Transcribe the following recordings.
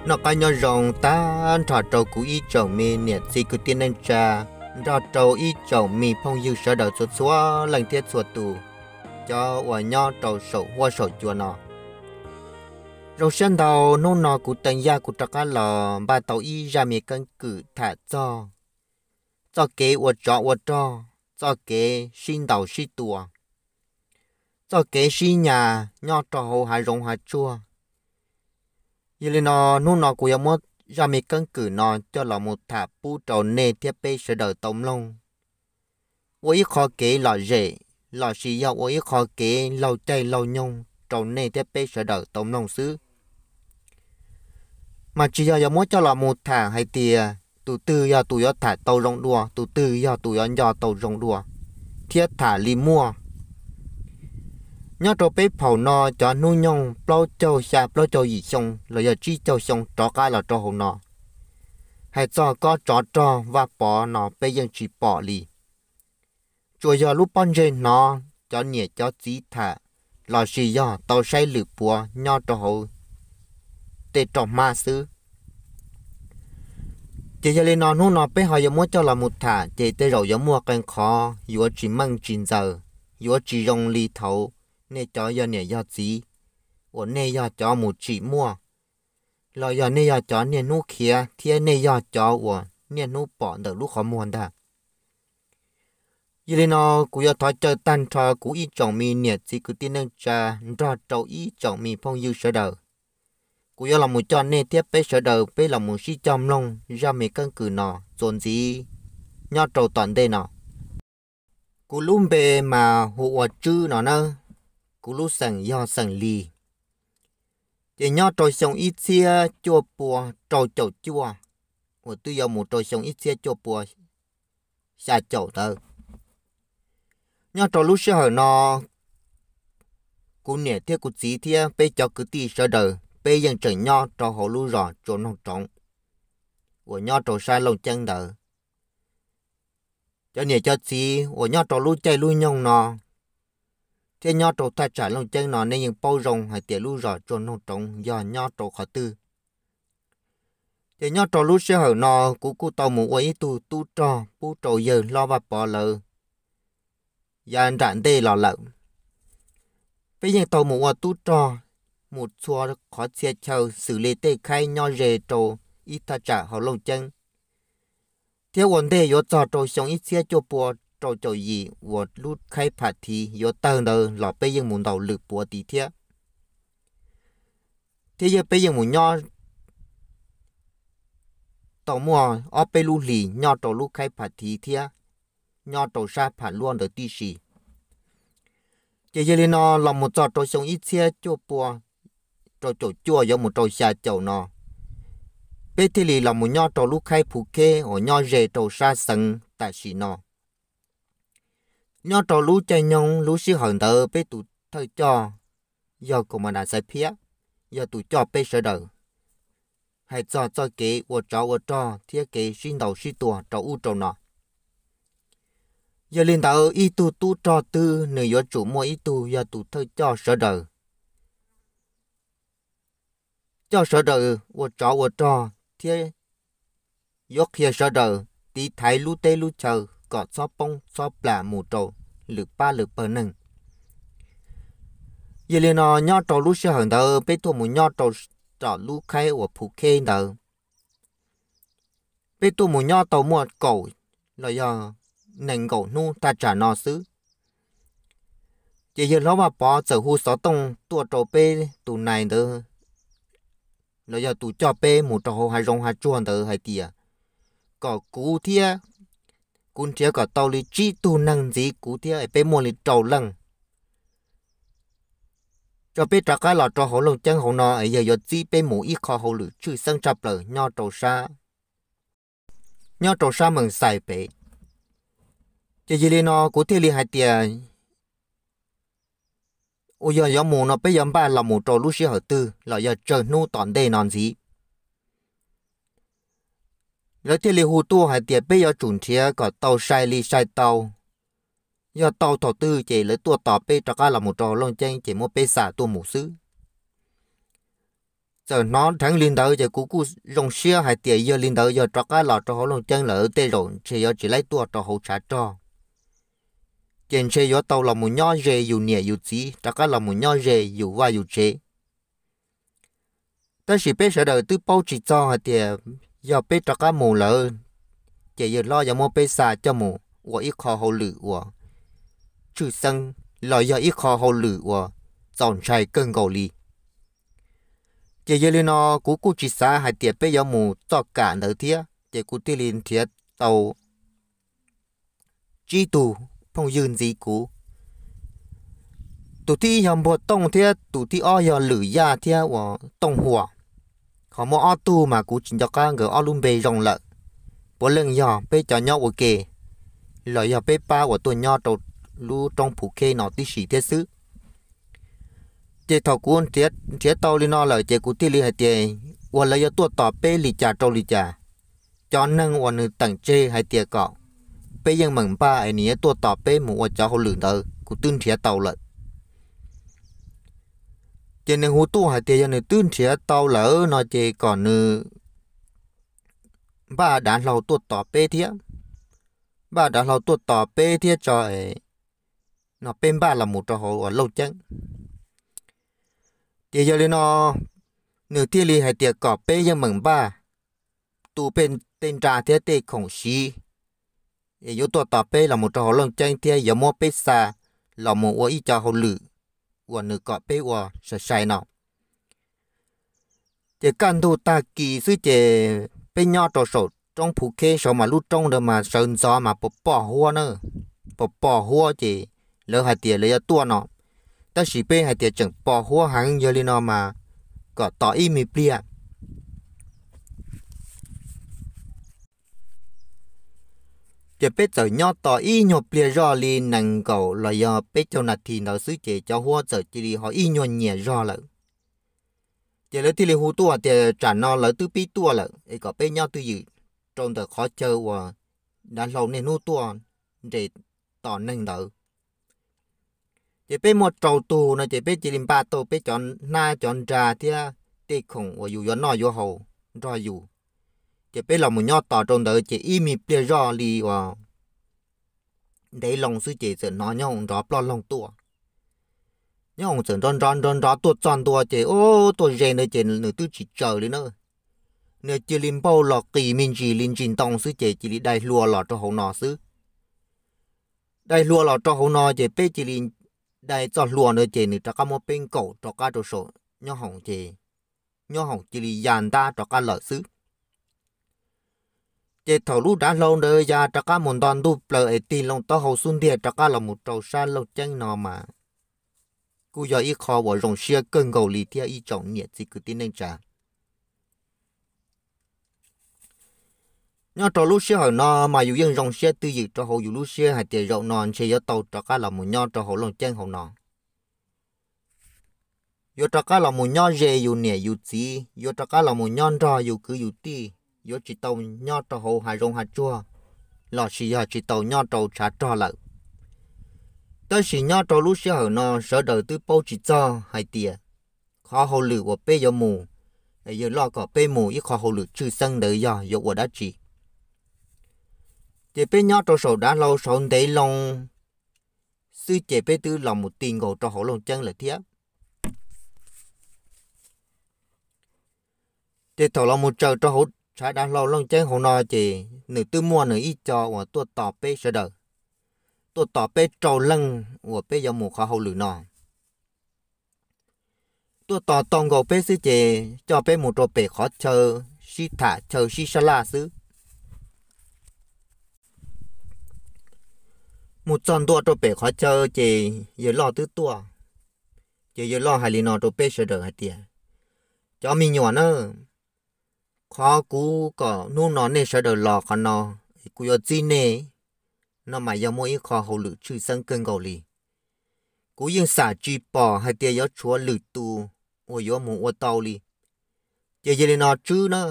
Noj qab nyob zoo tag nrho rau kuv ib tsoom me niam txiv kwv tij neej tsa, nrog rau ib tsoom me phooj ywg sawv daws txhua txhua leej thiab txhua tus, cov uas nyob rau saum huab saum cua no. Zoo siab ntau, hnub no kuv Teev Yaj kuv rov qab los npaj tau ib zaj me keeb kwm tham txog txoj kev ua tsov ua rog, txoj kev sib ntaus sib tua, txoj kev sib nyas nyob rau hauv hav zoov hav tsuag. Yog li no, hnub no kuv yuav muab zaj me keeb kwm no coj los mus tham pub rau nej thiab peb sawv daws tau mloog, ua ib qho kev lom zem lossis yog ua ib qho kev laug caij laug nyoog rau nej thiab peb sawv daws tau mloog xwb. Mas tsis yog yuav muab coj los mus tham hais tias tus twg yog tus yuav tham tau zoo dua, tus twg yog tus yuav nco tau zoo dua, thiab tham li muaj. Nyob rau peb phaum no cov hnub nyoog plaub caug xya plaub caug yim xyoo los yog tsib caug xyoo rov qab los rau hauv no, hais txog kob tsov rog Vaj Pov no peb yeej tsis pom li. Tsuas yog lub pob ntseg hnov cov niam cov txiv tham lossis yog tau saib lwm puav nyob rau hauv tej roj hmab xwb. Ces yog li no hnub no peb ho yuav muab coj los mus tham ces tej zaum yuav muaj qee qhov yuav tsis meej tsis ntxaws, yuav tsis zoo li thaum nej cov yog niam yog txiv uas nej yog cov mus tsim muaj, los yog nej yog cov niaj hnub khiav thiab nej yog cov uas niaj hnub pom ntawm lub qhov muag ntag. Yog li no, kuv yuav thov caw tag nrho kuv ib tsoom me niam txiv kwv tij neej tsa nrog rau ib tsoom me phooj ywg sawv daws, kuv yuav los mus coj nej thiab peb sawv daws peb los mus sib coj mloog zaj me keeb kwm no txuas ntxiv nyob rau tom ntej no. Kuv lub npe mas hu ua Tswb no nawb, kuv lub xeem yog xeem Lis. Ces nyob rau xyoo ib txhiab cuaj pua rau caum cuaj uas twb yuav mus rau xyoo ib txhiab cuaj pua xya caum ntawd, nyob rau lub sij hawm no kuv niam thiab kuv txiv thiab peb cov kwv tij sawv daws peb yeej tseem nyob rau hauv lub zos Tsua Noog Roov uas nyob rau sab Looj Ceeb ntawd. Cov niam cov txiv uas nyob rau lub caij lub nyoog no thiab nyob rau thaj tsam Looj Ceeb no nej yeej paub zoo hais tias lub zos Tsua Noog Roov yog nyob rau qhov twg. Ces nyob rau lub sij hawm no kuv kuj tau mus ua ib tug tub rog pub rau yawg hlob Vaj Pov lawv yav nram ntej los lawm. Peb yeej tau mus ua tub rog mus txhua qhov txhia chaw xws li tej khaib nyob ze rau ib thaj tsam hauv Looj Ceeb, thiab ua ntej yuav txog rau xyoo ib txhiab cuaj pua rau caum yim uas lub khaib Pham Thiv yuav tawg ntawd los peb yeej mus ntaus lwm puav tid thiab. Thiab yog peb yeej mus nyob tau muaj ob peb lub hlis nyob rau lub khaib Pham Thiv thiab nyob rau sab Pham Luab ntawd tib si. Ces yog li no los mus txog rau xyoo ib txhiab cuaj pua rau caum cuaj yuav mus rau xya caum no, peb thiaj li los mus nyob rau lub khaib Phuv Kheb uas nyob ze rau sab Xeev tam sim no. Nyob rau lub caij nyoog lub sij hawm ntawd peb tus thawj coj yog Kaum Mas Das Xaiv Phiab, yog tus coj peb sawv daws hais txog txoj kev ua tsov ua rog thiab kev sib ntaus sib tua rau ub rau no. Yog li ntawd ib tug tub rog twg nws yuav tsum muaj ib tug yog tus thawj coj sawv daws, coj sawv daws ua tsov ua rog thiab yuav qhia sawv daws tiv thaiv lub teb lub chaw kom txhob poob txhob plam mus rau lwm pab lwm pawg neeg. Yog li no nyob rau lub sij hawm ntawd peb tuaj mus nyob rau tom lub khaib uas Phuv Kheb ntawd, peb tuaj mus nyob tau muaj kaum los yog nees nkaum hnub thaj tsam no xwb, ces yawg hlob Vaj Pov txawm hu xov tooj tuaj rau peb tus nais ntawd los yog tus coj peb mus rau hauv hav zoov hav tsuag ntawd hais tias kom kuv thiab kuv nrhiav kom tau li tsib tug neeg ntxiv kuv thiab es peb muaj li rau leej, tso peb rov qab los rau hauv Looj Ceeb hauv no es yawg yuav txib peb mus ib qho hauj lwm tshwj xeeb tshaj plaws nyob rau sab, nyob rau sab Mees Xais pem. Ces yog li no kuv thiaj li hais tias uas yog yuav mus no peb yuav npaj los mus rau lub sij hawm twg los yog tsawg hnub tom ntej no ntxiv. Lawv thiaj li hu tuaj hais tias peb yuav tsum nrhiav kom tau sai li sai tau. Yog tau thaum twg ces lawv tuaj tos peb rov qab los mus rau hauv Looj Ceeb ces muab peb xa tuaj mus xwb. Txawm hnov dheev li ntawd ces kuv kuj zoo siab hais tias yog li ntawd yog rov qab los rau hauv Looj Ceeb lawm tej zaum ntshe yuav tsis laib tuaj rau hauv tshav rog, ces ntshe yuav tau los mus nyob ze yus niam yus txiv, rov qab los mus nyob ze yus vaj yus tsev. Tab sis peb sawv daws twb paub tsis txog hais tias yog peb rov qab mus lawm ces yawg hlob yuav muab peb xa coj mus ua ib qho hauj lwm uas tshwj xeeb los yog ib qho hauj lwm uas txaus ntshai kawg nkaus li. Ces yog li no kuv kuj tsis xav hais tias peb yuav mus txoj kam ntawd thiab ces kuv thiaj li nrhiav tau tsib tug phooj ywg ntxiv kuv. Tus thib ib yog Npuag Tooj thiab tus thib ob yog Lwm Yaj thiab uas Tooj Huam. Qhov muaj ob tug mas kuv tsis nco qab nkawd ob lub npe zoo lawm. Puav leej yog peb cov nyob ua ke los yog peb pab uas tuaj nyob rau lub roob Phuv Kheb no tib si thiab xwb. Ces thaum kuv nrhiav tau li no lawm ces kuv thiaj li hais tias uas lawv yuav tuaj tos peb li cas rau li cas. Cov neeg uas nws teem tseg hais tias kom peb yeej meem npaj es nws yuav tuaj tos peb mus ua cov hauj lwm ntawd kuv twb nrhiav tau lawm. Ces nws hu tuaj hais tias yog nws twb nrhiav tau lawm no ces kom nws npaj dav hlau tuaj tos peb thiab, npaj dav hlau tuaj tos peb thiab tso no peb npaj los mus rau hauv uas Looj Ceeb. Ces yog li no nws thiaj li hais tias kom peb yeej meem npaj tu peb tej nra thiab tej khoom siv, es yuav tuaj tos peb los mus rau hauv Looj Ceeb thiab yuav muab peb xa los mus ua ib co hauj lwm uas nws kom peb ua sai sai no. Ces kaj ntug tag kis xwb ces peb nyob rau saum roob Phuv Kheb saud mas lub roob ntawd mas sawv ntxov mas pos pos huab na, pos pos huab ces lawv hais tias lawv yuav tuaj no, tab sis peb hais tias tseem pos huab heev yog li no mas kom tos ib me pliag. Ces peb txawm nyob tos ib nyuag pliag zoj li nees nkaum los yog peb caug nas this ntawd xwb ces cov huab txawm cia li ho ib nyuag nyias zog lawm. Ces lawv thiaj li hu tuaj tias tsam no lawv twb pib tuaj lawm es kom peb nyob twj ywm rau ntawm qhov chaw uas dav hlau niaj hnub tuaj nres tos neeg ntawd. Ces peb muaj rau tug no ces peb cia li npaj tau peb cov hnab cov nra thiab tej khoom uas yus yuav noj yuav haus nrog yus. Ces peb los mus nyob tos rau ntawd ces ib me pliag zoj li uas ntev loo xwb ces txawm hnov nyob hoom nrov ploj loog tuaj. Nyob hoom txawm nrov nrov nrov nrov tuaj txog ntua ces ub tuaj ze ntawd ces nws twb tsis tsaws li na. Nws cia li npauj los qis me ntsis li ntsis ntoo xwb ces cia li dai hlua los rau hauv no xwb. Dai hlua los rau hauv no ces peb cia li dai txoj hlua ntawd ces nws rov qab muab peb nkaum rov qab rau saum nyob hoom ces nyob hoom cia li ya ntab rov qab lawm xwb. Ces thaum lub dav hlau ntawd ya rov qab mus nto ntuj plaws es tig loo taub hau xub ntiag rov qab los mus rau sab Looj Ceeb no mas kuj yog ib qho uas zoo siab kawg nkaus li thiab ib tsoom niam txiv kwv tij neej tsa. Nyob rau lub sij hawm no mas yus yeej zoo siab twj ywm rau hauv yus lub siab hais tias zaum no ntshe yuav tau rov qab los mus nyob rau hauv Looj Ceeb hauv no. Yuav rov qab los mus nyob ze yus niam yus txiv, yuav rov qab los mus nyob nrog yus kwv yus tij, yuav tsis tau nyob rau hauv hav zoov hav tsuag los sis yog tsis tau nyob rau tshav rog lawm. Tab sis nyob rau lub sij hawm no sawv daws twb paub tsis txog hais tias qhov hauj lwm uas peb yuav mus, yawg loj kom peb mus ib qho hauj lwm tshwj xeeb ntawd yog yuav ua dab tsi. Ces peb nyob rau saum dav hlau saud ntev loo xwb ces peb twb los mus ti nkaus rau hauv Looj Ceeb lawm thiab. Ces thaum los mus tsaws rau hauv tshav dav hlau Looj Ceeb hauv no ces nws twb muaj nws ib co uas tuaj tos peb sawv daws, tuaj tos peb rau leej uas peb yuav mus qhov hauj lwm no. Tuaj tos tau nkaus peb xwb ces coj peb mus rau pem qhov chaw sib tham chaw sib sab laj xwb. Mus txog ntua rau pem qhov chaw ces yawg loj twb tuaj. Ces yawg loj hais li no rau peb sawv daws hais tias, cov me nyuam na, qhov kuv kom hnub no nej sawv daws los qhov no, kuv yuav txib nej no mas yog muaj ib qho hauj lwm tshwj xeeb kawg nkaus li. Kuv yeej xam tsis pom hais tias yuav tshuav lwm tus uas yuav mus ua tau li. Ces yog li no Tswb na,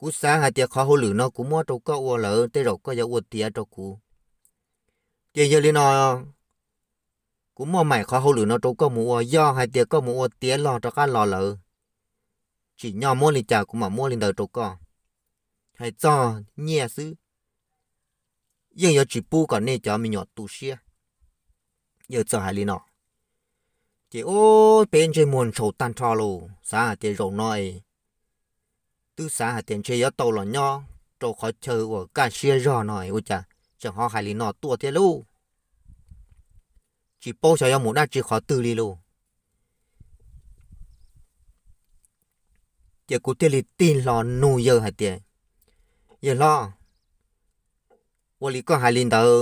Kuv xav hais tias qhov hauj lwm no kuv muab rau koj ua lawm, tej zaum koj yuav ua tiav rau kuv. Ces yog li no, kuv muaj maim qhov hauj lwm no rau koj mus ua, yog hais tias koj mus ua tiav los rov qab los lawm, tsim nyog muab li cas kuv mam muab li ntawd rau koj. Hais txog nyiaj xwb, yeej yuav tsis pub kom nej cov me nyuam tu siab. Yawg txawm hais li no, ces ub, peb ntsej muag ntshaus tag nrho lauj, xav hais tias zaum no es, twb xav hais tias ntshe yuav tau los nyob rau qhov chaw uas kaj siab zog no, ua cas tseem ho hais li no tuaj thiab lauj. Tsis paub xyov yuav mus dab tsi qhov twg li lauj. Ces kuv thiaj li tig hlo nug yawg hais tias, yawg hlob, ua li koj hais li ntawd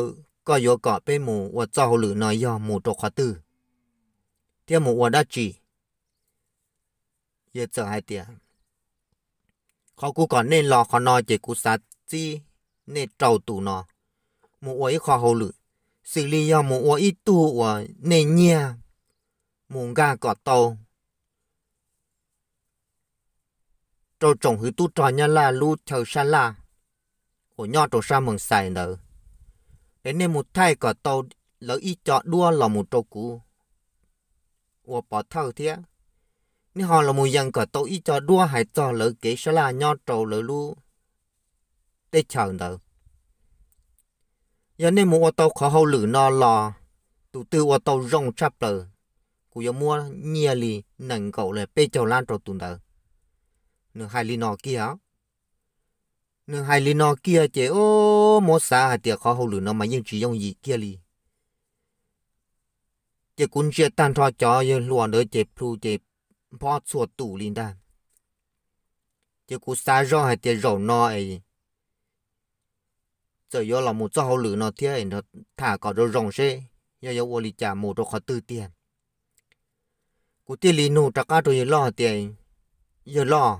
koj yuav kom peb mus ua txoj hauj lwm no yog mus rau qhov twg thiab mus ua dab tsi? Yawg txawm hais tias, qhov kuv kom nej los qhov no ces kuv xav txib nej rau tus no mus ua ib qho hauj lwm, xws li yog mus ua ib tug uas nej nyiag mus nkag kom tau rau tsoom hwv tub rog Nyab Laj lub chaw sab laj uas nyob rau sab Mees Xais ntawd, es nej mus thaij kom tau lawv ib co duab los mus rau kuv ua pov thawj thiab. Nej ho los mus yees kom tau ib co duab hais txog lawv kev sab laj nyob rau lawv lub teb chaws ntawd. Yog nej mus ua tau qhov hauj lwm no los, tus twg ua tau zoo tshaj plaws, kuv yuav muab nyiaj li nees nkaum los peb caug lab rau tus ntawd. Nws hais li no kiag, nws hais li no kiag ces ub, muab xav hais tias qhov hauj lwm no mas yeej tsis yooj yim kiag li. Ces kuv ntsia tag nrho cov yawg hluas ntawd ces plhu ces nphob txhua tus li ntag. Ces kuv xav zoj hais tias zaum no es txawm yuav los mus txoj hauj lwm no thiab, tham kom zoo zoo seb yog yuav ua li cas mus rau qhov twg tiag. Kuv thiaj li nug rov qab rau yawg loj hais tias, yawg loj,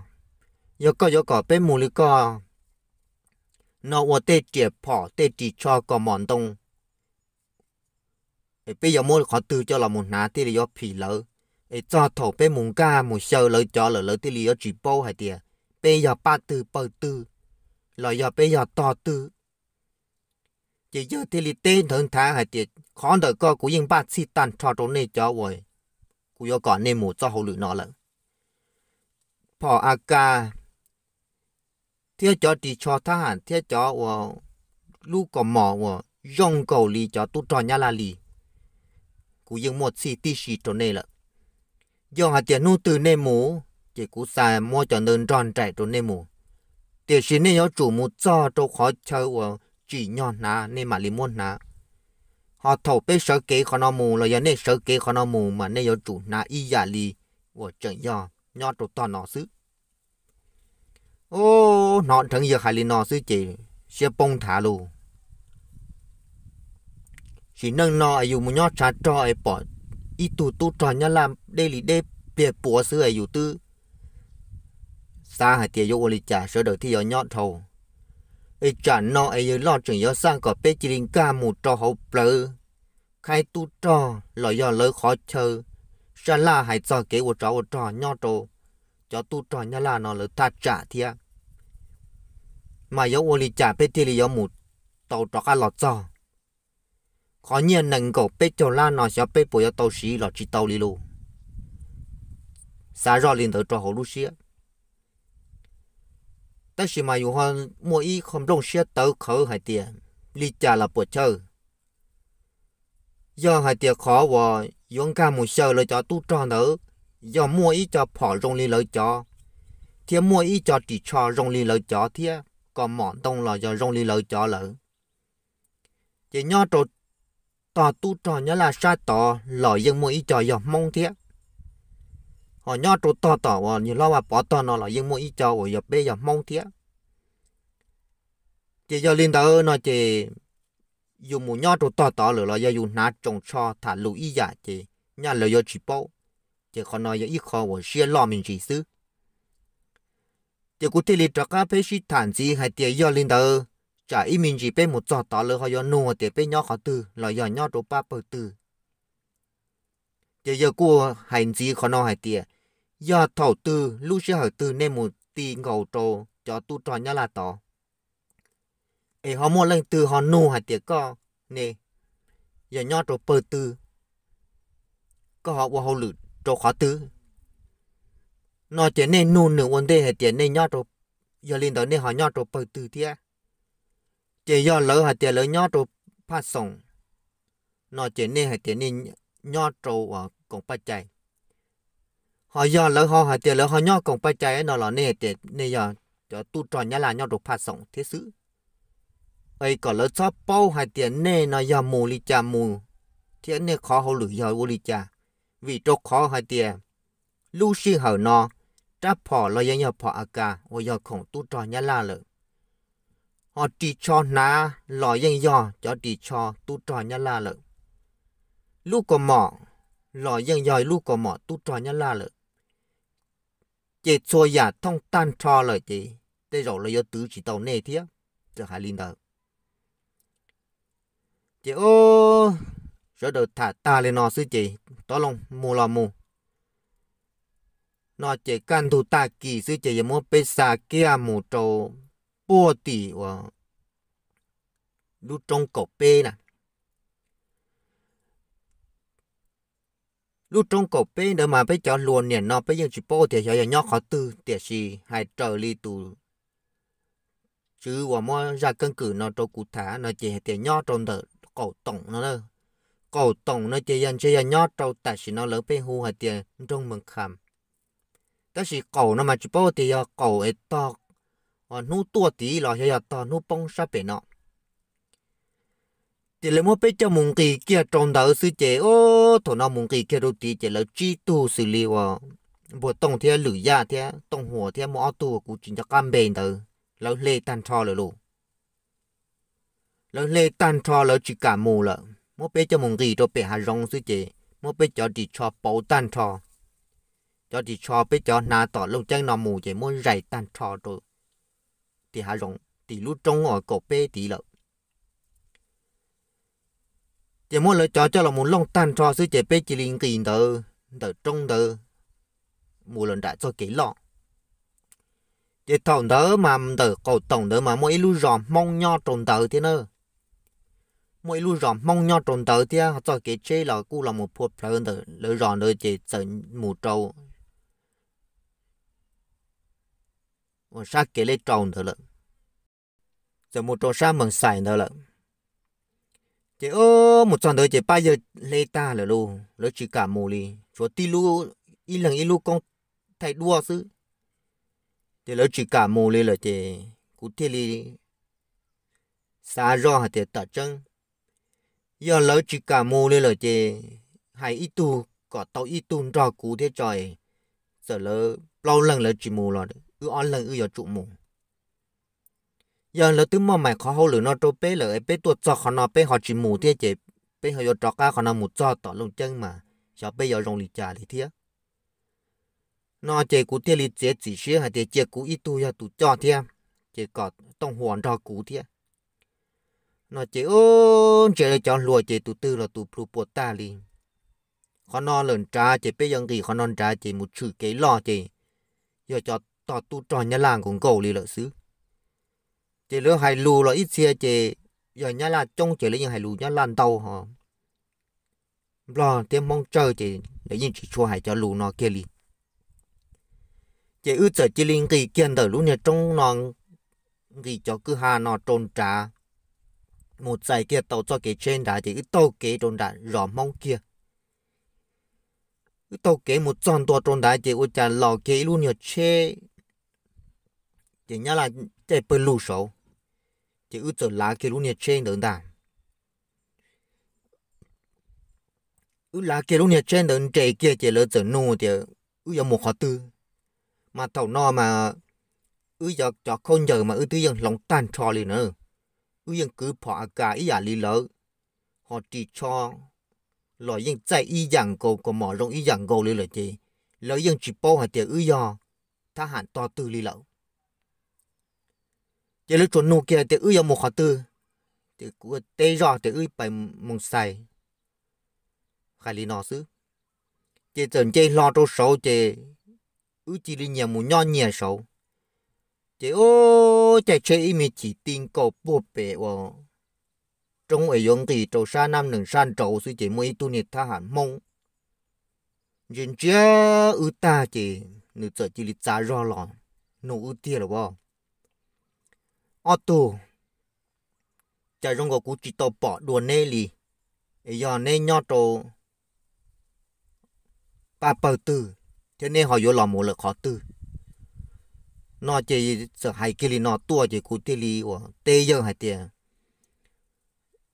yog koj yuav kom peb mus li koj no ua tej riam phom tej ris tsho kos mom ntoo, peb yuav muab qhov twg coj los mus hnav thiaj li yuav phim lawv, es txog thaum peb mus nkag mus xyaw lawv cov lawm lawv thiaj li yuav tsis paub hais tias peb yog pab twg pawg twg los yog peb yog tog twg. Ces yawg thiaj li teb nthawv nthav hais tias qhov ntawm ko kuv yeej npaj txhij tag nrho rau nej cov uas kuv yuav kom nej mus txoj hauj lwm no lawm. Phom a kas thiab cov ris tsho thab ham thiab cov uas lub kos mom uas zoo nkaus li cov tub rog Nyab Laj li, kuv yeej muaj txhij tib si rau nej lawm. Yog hais tias hnub twg nej mus, ces kuv xa muab cov ntawd nrog nraim rau nej mus. Tiam sis nej yuav tsum mus txog rau qhov chaw uas tsim nyog hnav nej mam li muab hnav. Ho thaum peb sawv kev qhov no mus los yog nej sawv kev qhov no mus mas nej yuav tsum hnav ib yam li uas tseem yog nyob rau tog no xwb. Ub, hnov dheev yawg hais li no xwb ces siab poob nthav lauj. Sim neej no es yus mus nyob tshav rog es pom ib tug tub rog Nyab Laj deb li deb pliag puav xwb es yus twb xav hais tias yuav ua li cas sawv daws thiaj yuav nyob dhau. Es tsam no es yawg loj tseem yuav xaj kom peb cia li nkag mus rau hauv plawv khaib tub rog los yog lawv qhov chaw sab laj hais txog kev ua tsov ua rog nyob rau cov tub rog Nyab Laj no lawv thaj tsam thiab, mas yuav ua li cas peb thiaj li yuav mus tau rov qab los txog? Qhov nyiaj nees nkaum peb caug lab no xyov peb puas yuav tau siv los tsis tau li lauj. Xav zoj li ntawd rau hauv lub siab, tab sis mas yus ho muaj ib qho nplooj siab tawv qhawv hais tias li cas los puas chawj. Yog hais tias qhov uas yuav nkag mus xyaw lawv cov tub rog ntawd, yog muaj ib co phom zoo li lawv cov, thiab muaj ib co ris tsho zoo li lawv cov thiab, kos mom ntoo los yog zoo li lawv cov lawm, ces nyob rau tog tub rog Nyab Laj sab tod los yeej muaj ib co yog Hmoob thiab. Ho nyob rau tog tom uas Yawg Hlob Vaj Pov tog no los yeej muaj ib co uas yog peb yog Hmoob thiab. Ces yog li ntawd no ces yus mus nyob rau tog tod lawm los yog yus hnav tsoos tsho tham lus ib yam ces nyaj lawv yuav tsis paub. Ces qhov no yog ib qho uas siab loj me ntsis xwb. Ces kuv thiaj li rov qab peb sib tham ntxiv hais tias yog li ntawd, tsam ib me ntsis peb mus txog tod lawv ho yuav nug tias peb nyob qhov twg los yog nyob rau pab pawg twg. Ces yawg kuj hais ntxiv qhov no hais tias, yog thaum twg lub sij hawm twg nej mus ti nkaus rau cov tub rog Nyab Laj tod, es ho muaj leej twg ho nug hais tias koj ne yog nyob rau pawg twg, koj ho ua hauj lwm rau qhov twg no ces nej nug nws ua ntej hais tias nej nyob rau, yog li ntawd nej ho nyob rau pawg twg thiab. Ces yog lawv hais tias lawv nyob rau Phaj Xoom no ces nej hais tias nej nyob rau uas Koom Paj Cai. Ho yog lawv ho hais tias lawv ho nyob Koom Paj Cai no los nej hais tias nej yog cov tub rog Nyab Laj nyob rau Phaj Xoom thiab xwb. Es kom lawv txhob paub hais tias nej no yog mus li cas mus thiab nej qhov hauj lwm yog ua li cas, vim rau qhov hais tias lub sij hawm no rab phom los yeej yog phom A K uas yog khoom tub rog Nyab Laj lawm, ho ris tsho hnav los yeej yog cov ris tsho tub rog Nyab Laj lawm, lub kaus mom los yeej yog lub kaus mom tub rog Nyab Laj lawm, ces txhua yam thooj tag nrho lawm ces tej zaum lawv yuav twv tsis tau nej thiab. Txawm hais li ntawd ces sawv daws tham tag li no xwb ces tov loo mus los mus no ces kaj ntug tag kis xwb ces yuav muab peb xa kiag mus rau puag tim uas lub roob kaum peb na. Lub roob kaum peb ntawd mas peb cov hluas niam no peb yeej tsis paub tias xyov yog nyob qhov twg, tiam sis hais raws li tus tswv uas muab zaj keeb kwm no rau kuv tham no ces hais tias nyob rau ntawm Qaum Toom no. Qaum Toom no ces yog ntshe yog nyob rau tam sim no lawv pheej hu hais tias nroog Mees Kham, tab sis qaum no mas tsis paub tias yog qaum es tog hnub tuaj tid los xyov yog tog hnub poob sab pem no. Ces lawv muab peb coj mus nqis kiag rau ntawd xwb ces thaum no mus nqis kiag rau tid ces lawv tsib tug xws li uas Npuag Tooj thiab Lwm Yaj thiab Tooj Huas thiab muaj ob tug uas kuv tsis nco qab npe ntawd, lawv hle tag nrho lawm lauj. Lawv hle tag nrho lawv tsis kam mus lawm, muab peb coj mus nqis rau pem hav zoov xwb ces muab peb cov ris tsho pauv tag nrho. Cov ris tsho peb cov hnav tom Looj Ceeb no mus ces muab zais tag nrho rau tim hav zoov tim lub roob uas kaum peb tid lawm. Ces muab lawv cov coj los mus looj tag nrho xwb ces peb cia li nqis ntawd ntawm roob ntawd mus los nram txoj kev loj. Ces thaum ntawd mas ntawm Qaum Toom ntawd mas muaj ib lub zos Hmoob nyob rau ntawd thiab na. Muaj ib lub zos Hmoob nyob rau ntawd thiab txoj kev tsheb los kuj los mus phua plhawv ntawm lawv zos ntawd ces txawm mus rau uas sab kev lej rau ntawd lawm, txawm mus rau sab Mees Xais ntawd lawm. Ces mus txog ntawd ces pab yawg hle tag lawm lauj, lawv tsis kam mus li, tshuav tib lub, ib leeg ib lub koob thaij duab xwb. Ces lawv tsis kam mus li lawm ces kuv thiaj li xav zoj hais tias tam tseeb yog lawv tsis kam mus li lawm ces hais ib tug kom tau ib tug nrog kuv thiab tso es, txawm lawv plaub leeg lawv tsis mus los wb ob leeg wb yuav tsum mus. Yog lawv twb muaj maim qhov hauj lwm no rau peb lawm es peb tuaj txog qhov no peb ho tsis mus thiab ces peb ho yuav rov qab qhov no mus txog tom Looj Ceeb mas xyov peb yuav zoo li cas li thiab. No ces kuv thiaj li txiav txim siab hais tias cia kuv ib tug yog tus coj thiab, ces kom Tooj Huas nrog kuv thiab. No ces ntsia cov hluas ces tus twg los tus plhu puas tag li. Qhov no lawm nrad ces peb yuav nqis qhov no nrad ces mus tshwm kev loj ces yog cov tog tub rog Nyab Laj nkaus nkaus li lawm xwb. Ces lawv hais lus los ib txhia ces yog Nyab Laj coob ces lawv yeej hais lus Nyab Laj ntau ho Nplog thiab Hmoob tsawg ces lawv yeej tsis tshua hais cov lus no kiag li. Ces wb txawm cia li nqis kiag ntawm lub niag roob no, nqis cov kwj ha no rau nrad, mus txais kiag tau txoj kev tsheb nrad ces wb taug kev rau nram zos Hmoob kiag. Wb taug kev mus txog ntua rau nrad ces ua cas los kiag ib lub niag tsheb, ces Nyab Laj caij pawg lug saud, ces wb txawm lav kiag lub niag tsheb ntawd ntag. Wb lav kiag lub niag tsheb ntawd nres kiag ces lawv txawm nug tias wb yuav mus qhov twg. Mas thaum no mas wb cov khaub ncaws mas wb twb yeej hloov tag nrho li na, wb yeej kwv phom a kas ib yam li lawv, ho ris tsho los yeej txaij ib yam nkaus, kaus mom zoo ib yam nkaus li lawm ces lawv yeej tsis paub hais tias wb yog thab ham tog twg li lawm. Ces lawv tsuas nug kiag tias wb yuav mus qhov twg, ces kuv teb zoj tias wb pais Moos Xais, hais li no xwb. Ces txawm nce hlo rau saud ces wb cia li nyias mus nyob nyias saud. Ces ub, caij tsheb ib me chim ti nkaus puag pem uas roob es yuav nqis rau sab Nab Nees sab nraud xwb ces muaj ib tug niag thab ham Hmoob ntsia ntsia wb tag ces nws txawm cia li txav zog los nug wb tiag lawm as: Ob tug, cas zoo nkaus kuv tsis tau pom dua neb li, es yog neb nyob rau pab pawg twg thiab neb ho yuav los mus lawm qhov twg? No ces txawm hais kiag li no tuaj ces kuv thiaj li uas teb yawg hais tias,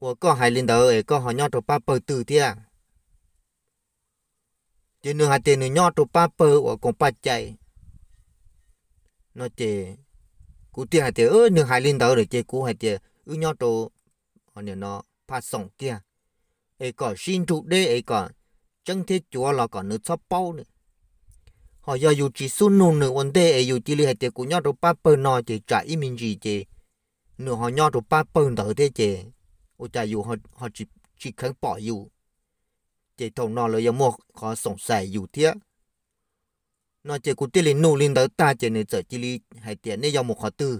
Uas koj hais li ntawd es koj ho nyob rau pab pawg twg thiab? Ces nws hais tias nws nyob rau pab pawg uas Koom Paj Cai. No ces kuv thiaj hais tias, Nws hais li ntawd lawm ces kuv hais tias wb nyob rau Phaj Xoom kiag, es kom sib nrug deb es kom tseeb thiab cuav los kom nws txhob paub nws. Ho yog yus tsis xub nug nws ua ntej es yus cia li hais tias kuv nyob rau pab pawg no ces tsam ib me ntsis ces nws ho nyob rau pab pawg ntawd thiab ces ua cas yus ho tsis kheev pom yus, ces thaum no lawv yuav muaj qhov xoom xais yus thiab. No ces kuv thiaj li nug li ntawd tag ces nws txawm cia li hais tias, Neb yuav mus qhov twg?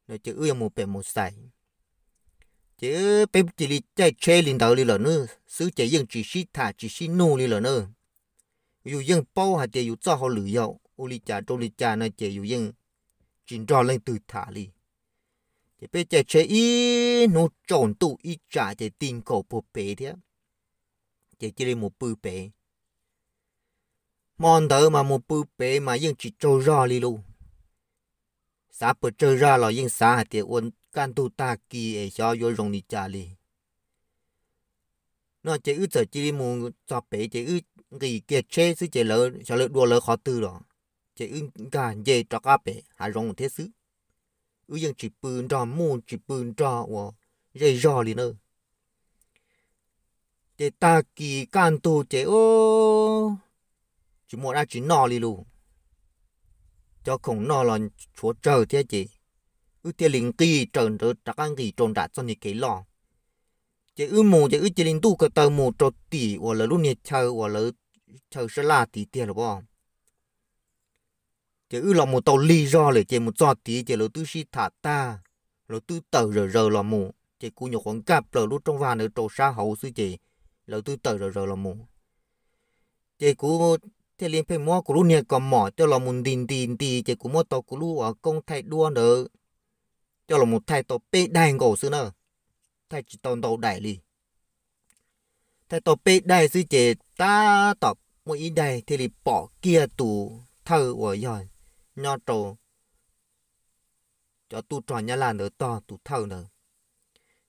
No ces wb yuav mus pem Mus Xais. Ces peb cia li caij tsheb li ntawd li lawm na xwb ces yeej tsis sib tham tsis sib nug li lawm na. Yus yeej paub hais tias yus txoj hauj lwm yog ua li cas rau li cas no ces yus yeej tsis nrog leej twg tham li. Ces peb caij tsheb ib hnub tsaus ntuj ib tsam ces ti nkaus puag pem thiab, ces cia li mus pw pem. Hmo ntawd mas mus pw pem mas yeej tsis tsaug zog li lauj. Xav pes tsawg zaj los yeej xav hais tias ua kaj ntug tag kis es xyov yuav zoo li cas li. No ces wb txawm cia li mus txog pem ces wb nqis kiag tsheb xwb ces xyov lawv dua lawv qhov twg los, ces wb nkag nce rov qab pem hav zoov thiab xwb. Wb yeej tsis pw nrog muj tsis pw nrog uas zej zog li na. Ces tag kis kaj ntug ces tsis muaj dab tsi noj li lauj. Cov khoom noj los tshuav tsawg thiab ces wb thiaj li nqis raws ntawd rov qab nqis rau nram txoj niag kev loj. Ces wb mus ces wb cia li ntuj ko taw mus rau tim uas lawv lub niag chaw uas lawv chaw sab laj tid tiag lawm as. Ces wb los mus tau lig zog lawm ces mus txog tid ces lawv twb sib tham tag, lawv twb tawm zawm zaws los mus ces kuv nyuam qhuav nkag plaws lub rooj vag ntawd rau sab hauv xwb ces lawv twb tawm zawm zaws los mus. Ces kuv thiaj li pheej muab kuv lub niag kaus mom coj los mus nti nti nti ces kuv muab tau kuv lub uas koob thaij duab ntawd coj los mus thaij tau peb daig nkaus xwb na, thaij tsis tau ntau daim li. Thaij tau peb daig xwb ces tab tom muaj ib daig thiaj li pom kiag tus thawj uas yog nyob rau cov tub rog Nyab Laj ntawd tog tus thawj ntawd.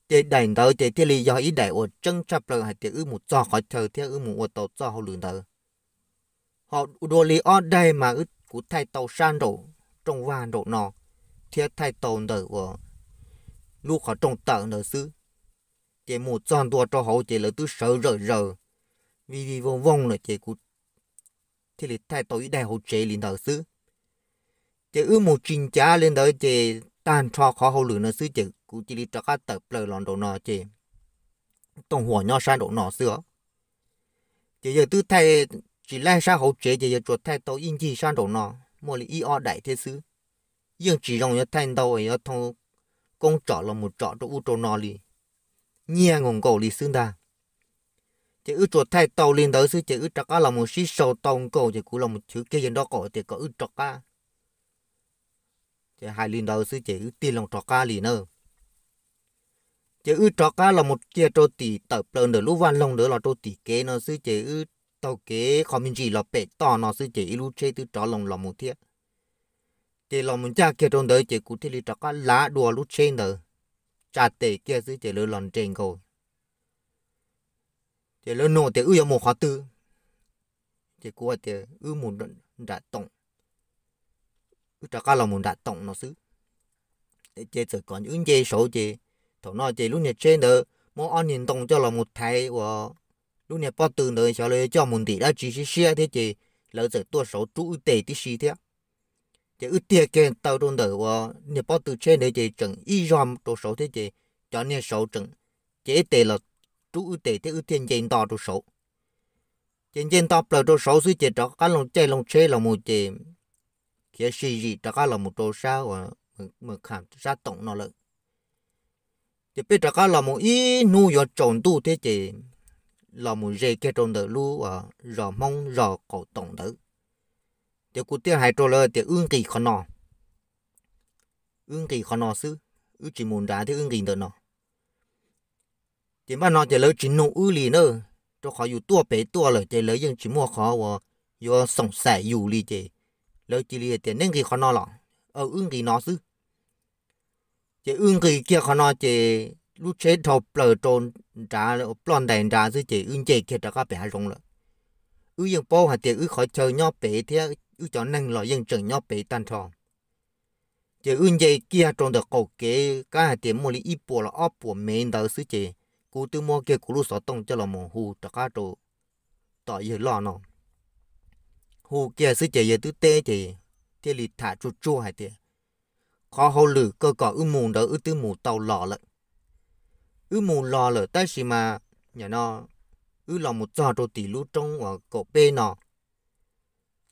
Ces daim ntawd ces thiaj li yog ib daim uas tseeb tshaj plaws hais tias wb mus txog qhov chaw thiab wb mus ua tau txoj hauj lwm ntawd. Ho dua li ob daig mas kuv thaij tau sab nraum rooj vag nraum no thiab thaij tau ntawm uas lub qhov rooj tawm ntawd xwb. Ces mus txog ntua rau hauv ces lawv twb sawv zawm zaws vij vij vooj vooj lawm ces kuv thiaj li thaij tau ib daig hauv tsev li ntawd xwb. Ces wb mus tsis ncav li ntawd ces tag nrho qhov hauj lwm no xwb ces kuv cia li rov qab tawm plaws los nraum no ces Tooj Huas nyob sab nraum no xwb os. Ces yawg twb thaij tsis laib sab hauv tsev ces yawg tsuas thaij tau ib ncig sab nraum no muaj li ib ob daim thiab xwb. Yeej tsis zoo yuav thaij ntau es yuav thau koob tsom los mus tsom rau ub rau no li, nyiaj nkaus nkaus li xwb ntag. Ces wb tsuas thaij tau li ntawd xwb ces wb rov qab los mus sib sau tau nkaus ces kuv los mus chwv kiag yawg nraub qaum tias kom wb rov qab. Ces hais li ntawd xwb ces wb tig loo rov qab li na. Ces wb rov qab los mus kiag rau tim tawm plaws ntawm lub vaj loog ntawd los rau tim kev no xwb ces wb taug kev qhov me ntsis los pem toj no xwb ces ib lub tsheb twb rov loo los mus thiab. Ces los mus ncaj kiag rau ntawd ces kuv thiaj li rov qab lav dua lub tsheb ntawd, tsa tes kiag xwb ces lawv los nres nkaus. Ces lawv nug tias wb yuav mus qhov twg, ces kuv hais tias wb mus nram toom, wb rov qab los mus nram toom no xwb. Ces txawm kom wb nce saud ces thaum no ces lub niag tsheb ntawd muab ob niag ntoo coj los mus thaiv uas lub niag pob tw ntawd xyov lawv yuav coj mus ntim dab tsi siab siab thiab ces lawv txawm tuaj saud rub wb tes tib si thiab. Ces wb tiag kiag taw rau ntawm uas niag pob tw tsheb ntawd ces tseem ib zog rau saud thiab ces cov niag saud tseem cev tes los rub wb tes thiab wb thiaj nce nto rau saud. Ces nce nto plaws rau saud xwb ces rov qab loo caij loo tsheb los mus ces khiav sib zim rov qab los mus rau sab uas, mus kha sab toom no lawm. Ces peb rov qab los mus ib hnub yuav tsaus ntuj thiab ces los mus ze kiag rau ntawm lub zos Hmoob zos qaum toom ntawd. Ces kuv thiaj hais rau lawv tias wb nqis qhov no, wb nqis qhov no xwb, wb tsis mus nrad thiab wb nqis ntawm no. Ces npaj no ces lawv tsis nug wb li na, rau qhov yus tuaj pem tuaj lawm ces lawv yeej tsis muaj qhov uas yuav xoom xaim yus li ces lawv cia li tias neb nqis qhov no los, wb nqis no xwb. Ces wb nqis kiag qhov no ces lub tsheb dhau plaws rau nrad, ploj ntais nrad xwb ces wb nce kiag rov qab pem hav zoov lawm. Wb yeej paub hais tias wb qhov chaw nyob pem thiab wb cov neeg los yeej tseem nyob pem tag nrho. Ces wb nce kiag rau ntawm qaum kev, kab hais tias muaj li ib puas los ob puas mev ntawd xwb ces kuv twb muab kiag kuv lub xov tooj coj los mus hu rov qab rau tom yawg loj no. Hu kiag xwb ces yawg twb teb ces thiaj li tham tsuag tsuag hais tias qhov hauj lwm koj kom wb mus ntawd wb twb mus tau los lawm. Wb mus los lawm tab sis mas no wb los mus txog rau tim lub roob uas kaum peb no.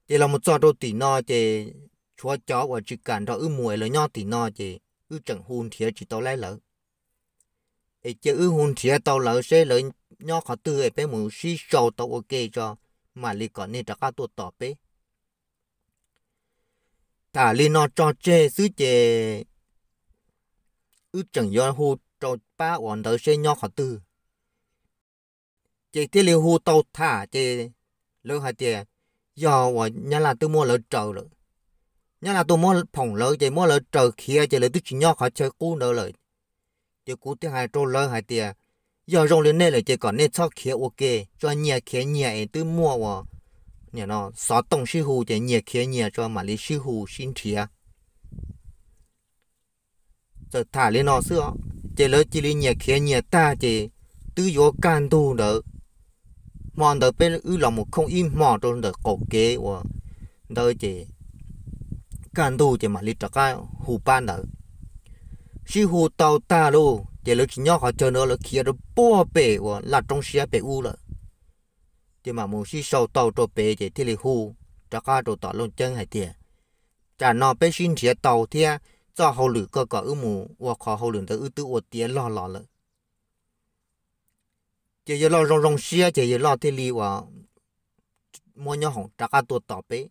Ces los mus txog rau tim no ces tshuav cov uas tsis kam nrog wb mus es lawv nyob tim no ces wb tseem hu nrhiav tsis tau laib lawv. Es cia wb hu nrhiav tau lawv seb lawv nyob qhov twg es peb mus sib sau tau ua ke tso, mam li kom nej rov qab tuaj tos peb. Tham li no tso tseg xwb ces wb tseem yuav hu rau pab uas ntawd seb nyob qhov twg. Ces thiaj li hu tau tham ces lawv hais tias yog uas nyab laj twb muab lawv raws lawm. Nyab laj tuaj muab phoom lawv ces muab lawv raws khiav ces lawv twb tsis nyob qhov chaw qub ntawd lawm. Ces kuv thiaj hais rau lawv hais tias yog zoo li nej lawm ces kom nej txhob khiav ua ke, tso nyias khiav nyias es twb muaj uas xov tooj sib hu ces nyias khiav nyias tso mam li sib hu sib nrhiav. Txawm tham li no xwb os, ces lawv cia li nyias khiav nyias tag ces twb yuav kaj ntug ntawd. Hmo ntawd peb wb los mus khooj ib hmo rau ntawm qaum kev uas ntawd ces kaj ntug ces mam li rov qab hu pab ntawd. Sib hu tau tag lauj ces lawv tsis nyob qhov chaw ntawd, lawv khiav rau puag pem uas laj roob siab pem ub lawm. Ces mam mus sib sau tau rau pem ces thiaj li hu rov qab rau tom Looj Ceeb hais tias tsam no peb sib nrhiav tau thiab txoj hauj lwm koj kom wb mus ua qhov hauj lwm ntawd wb twb ua tiav log los lawm. Ces yawg loj zoo zoo siab ces yawg loj thiaj li uas muab nyob hoom rov qab tuaj tos peb.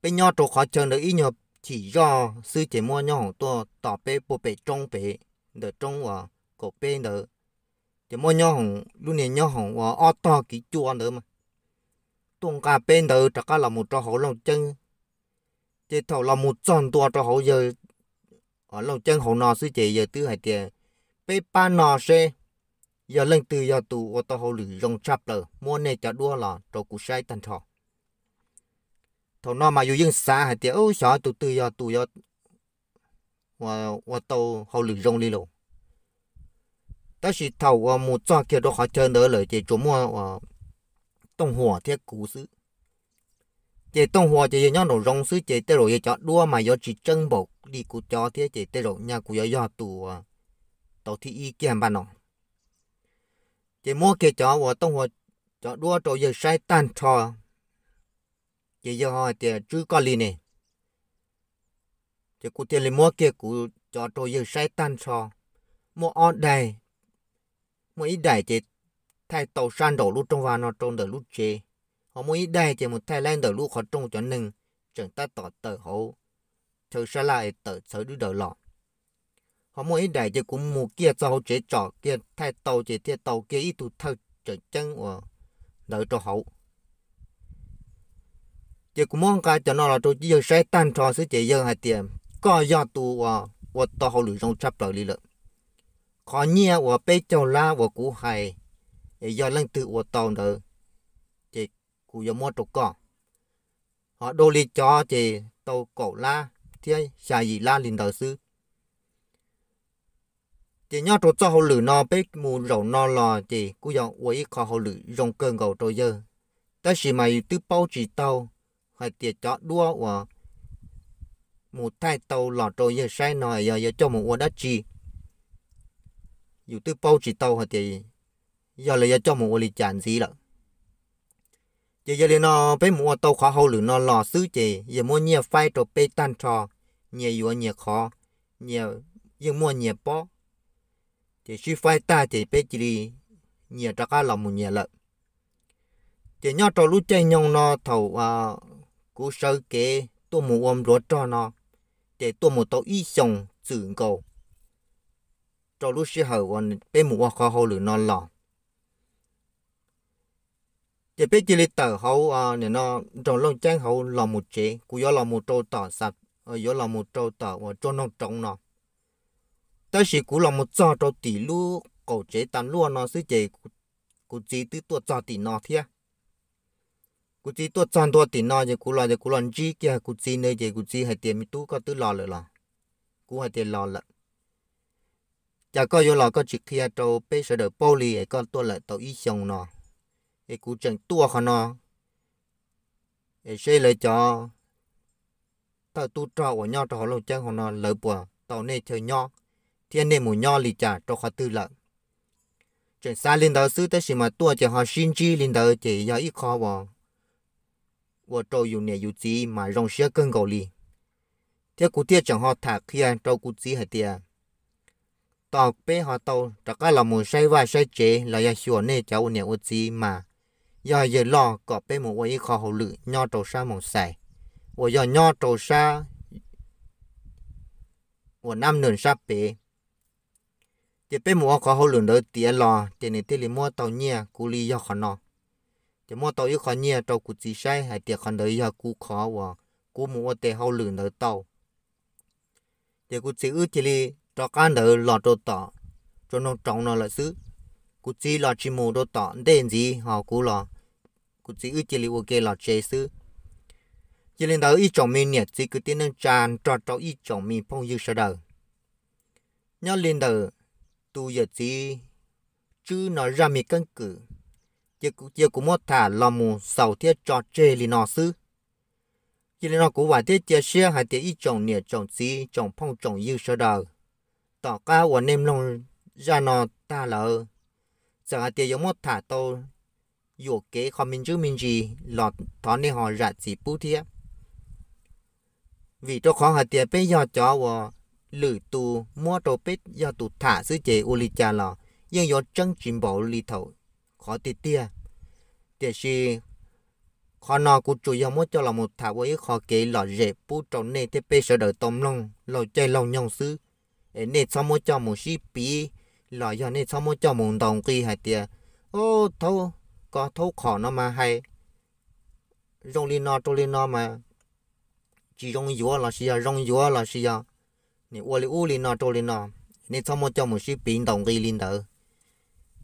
Peb nyob rau qhov chaw ntawd ib nyuag chim zoj xwb ces muab nyob hoom tuaj tos peb puag pem roob pem, ntawm roob uas kaum peb ntawd. Ces muab nyob hoom lub niag nyob hoom uas ob tog kiv cua ntawd mas tuaj nqa peb ntawd rov qab los mus rau hauv Looj Ceeb. Ces thaum los mus txog ntua rau hauv yawg Looj Ceeb hauv no xwb ces yawg twb hais tias peb pab no seb yog leej twg yog tus ua tau hauj lwm zoo tshaj plaws muab nej cov duab los rau kuv saib tag nrho. Thaum no mas yus yeej xav hais tias xyov tus twg yog tus ua tau hauj lwm zoo li los. Tab sis thaum uas mus txog kiag rau qhov chaw ntawd lawm ces tsuas muaj Tooj Huas thiab kuv xwb. Ces Tooj Huas ces yawg nyob nraum zoov xwb ces tej zaum yawg cov duab mas yuav tsis tseeb npaum li kuv cov thiab ces tej zaum nyaj kuv yuav yog tus uas tau thib ib kiag npaj no. Ces muab kiag cov uas Tooj Huas cov duab rau yawg saib tag nrho. Ces yawg ho hais tias tswb koj li ne. Ces kuv thiaj li muab kiag kuv cov rau yawg saib tag nrho. Muaj ob daim, muaj ib daim ces thaij tau sab nraum lub rooj vag no rau ntawm lub tsev, ho muaj ib daim ces mus thaij laib ntawm lub qhov rooj cov neeg tseem tab tom tawm hauv chaw sab laj es tawm txhawv dwb daws los. Ho muaj ib daim ces kuv mus kiag txog hauv tsev tsom kiag thaij tau ces thiaj tau kiag ib tug thawj tseem ceeb uas ntawd rau hauv. Ces kuv muab nqa cov no los rau yawg saib tag nrho xwb ces yawg hais tias koj yog tus uas ua tau hauj lwm zoo tshaj plaws li lawm. Qhov nyiaj uas peb caug lab uas kuv hais es yog leej twg ua tau ntawd ces kuv yuav muab rau koj. Ho dua li cov ces tau kaum lab thiab xya yim lab li ntawd xwb. Ces nyob rau txoj hauj lwm no peb mus zaum no los ces kuj yog ua ib qho hauj lwm zoo kawg nkaus rau yawg. Tab sis mas yus twb paub tsis tau hais tias cov duab uas mus thaij tau los rau yawg saib no yog yuav coj mus ua dab tsi. Yus twb paub tsis tau hais tias yog lawv yuav coj mus ua li cas ntxiv lawm. Ces yog li no peb mus ua tau qhov hauj lwm no los xwb ces yog muab nyiaj faib rau peb tag nrho, nyias yuav nyias qhov, nyias yeej muaj nyias pob, ces sib faib tag ces peb cia li nyias rov qab los mus nyias lawm. Ces nyob rau lub caij nyoog no thaum kuv sawv kev tuaj mus ua npluav rog no, ces tuaj mus tau ib xyoos txwm nkaus rau lub sij hawm uas peb mus ua qhov hauj lwm no los. Ces peb cia li tawm hauv nroog Looj Ceeb hauv los mus tsev, kuv yuav los mus rau tom, yuav los mus rau tom uas tsuas noog roov no. Tab sis kuv los mus txog rau tim lub qaum tsev tas luaj no xwb ces kuv txiv twb tuaj txog tim no thiab. Kuv txiv tuaj txog ntua tim no ces kuv los, kuv los ntsib kiag kuv txiv ntawd ces kuv txiv hais tias, Me tub, koj twb los lawm los? Kuv hais tias, Los lawm. Cas koj yuav los koj tsis qhia rau peb sawv daws paub li es koj tuaj lawm tau ib xyoos no, es kuv tseem tuaj qhov no es seb lawv cov thawj tub rog uas nyob rau hauv Looj Ceeb hauv no lawv puas tau nej chaw nyob thiab nej mus nyob li cas rau qhov twg lawm. Tseem xav li ntawd xwb tab sis mas tuaj ces ho sib ntsib li ntawd ces yog ib qho uas ua rau yus niam yus txiv mas zoo siab kawg nkaus li. Thiab kuv thiaj tseem ho tham qhia rau kuv txiv hais tias, Tos peb ho tau rov qab los mus saib vaj saib tsev los yog xyuas nej cov ua niam ua txiv mas yog yawg loj kom peb mus ua ib qho hauj lwm nyob rau sab Moos Xais uas yog nyob rau sab uas Nab Nws sab pem. Ces peb mus ua qhov hauj lwm ntawd tiav los ces nws thiaj li muab tau nyiaj kuv li yog qhov no. Ces muab tau ib qho nyiaj rau kuv txiv saib hais tias qhov ntawd yog kuv qhov uas kuv mus ua tes hauj lwm ntawd tau. Ces kuv txiv wb cia li rov qab ntawd los rau tom tsuas noog roov no lawm xwb. Kuv txiv los tsis mus rau tom ntej ntxiv ho kuv los, kuv txiv wb cia li ua ke los tsev xwb. Cia li ntawd ib tsoom me niam txiv kwv tij neej tsa nrog rau ib tsoom me phooj ywg sawv daws, nyob li ntawm tus yawm txiv Tswb no zaj me keeb kwm, ces kuv cia kuv muab tham los mus xaus thiab tso tseg li no xwb. Cia li no kuv vam thiab cia siab hais tias ib tsoom niam tsoom txiv tsoom phooj tsoom ywg sawv daws, tom qab uas nej mloog zaj no tag lawm, txawm hais tias yuav muab tham tau yuam kev qhov me ntsis me ntsis los thov nej ho zam txim pub thiab. Vim rau qhov hais tias peb yog cov uas lwm tus muab rau peb yog tus tham xwb ces ua li cas los yeej yuav tseeb tsis npaum li thaum qhov tiag tiag. Tiam sis qhov no kuv tsuas yog muab coj los mus tham ua ib qho kev lom zem pub rau nej thiab peb sawv daws tau mloog laug caij laug nyoog xwb. Es nej txhob muab coj mus sib piv los yog nej txhob muab coj mus ntaus nqi hais tias, Au, thaub, koj thaub qhom no mas hais zoo li no rau li no mas tsis zoo yuav lossis yog zoo yuav lossis yog nim ua li ub li no rau li no. Nej txhob muab coj mus sib piv ntaus nqi li ntawd.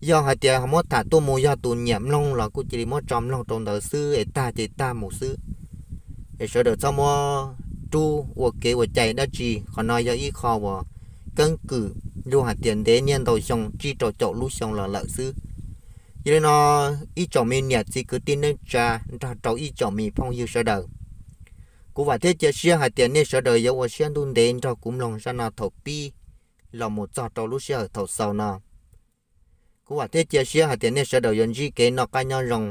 Yog hais tias muab tham tuaj mus yog tus nyiam mloog los kuj cia li muab tso mloog rau ntawd xwb es tag ces tag mus xwb. Es sawv daws txhob muab rub ua kev ua cai dab tsi, qhov no yog ib qho uas keeb kwm luag hais tias ntev niaj ntau xyoo tsib rau caum lub xyoo los lawm xwb. Yog li no ib tsoom me niam txiv kwv tij neej tsa nrog rau ib tsoom me phooj ywg sawv daws, kuv vam thiab cia siab hais tias nej sawv daws yuav ua siab ntuj ntev nrog kuv mloog zaj no thaum pib los mus txog rau lub sij hawm thaum xaus no. Kuv vam thiab cia siab hais tias nej sawv daws yuav ntsib kev noj qab nyob zoo.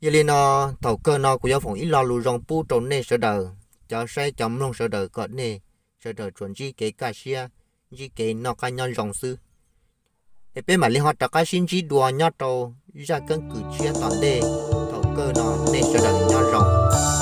Yog li no thaum kawg no kuv yuav foom ib lo lus zoo pub rau nej sawv daws, cov saib cov mloog sawv daws kom nej sawv daws tsuas ntsib kev kaj siab, ntsib kev noj qab nyob zoo xwb. Es peb mam li ho rov qab sib ntsib dua nyob rau zaj keeb kwm tshiab tom ntej. Thaum kawg no nej sawv daws nyob zoo.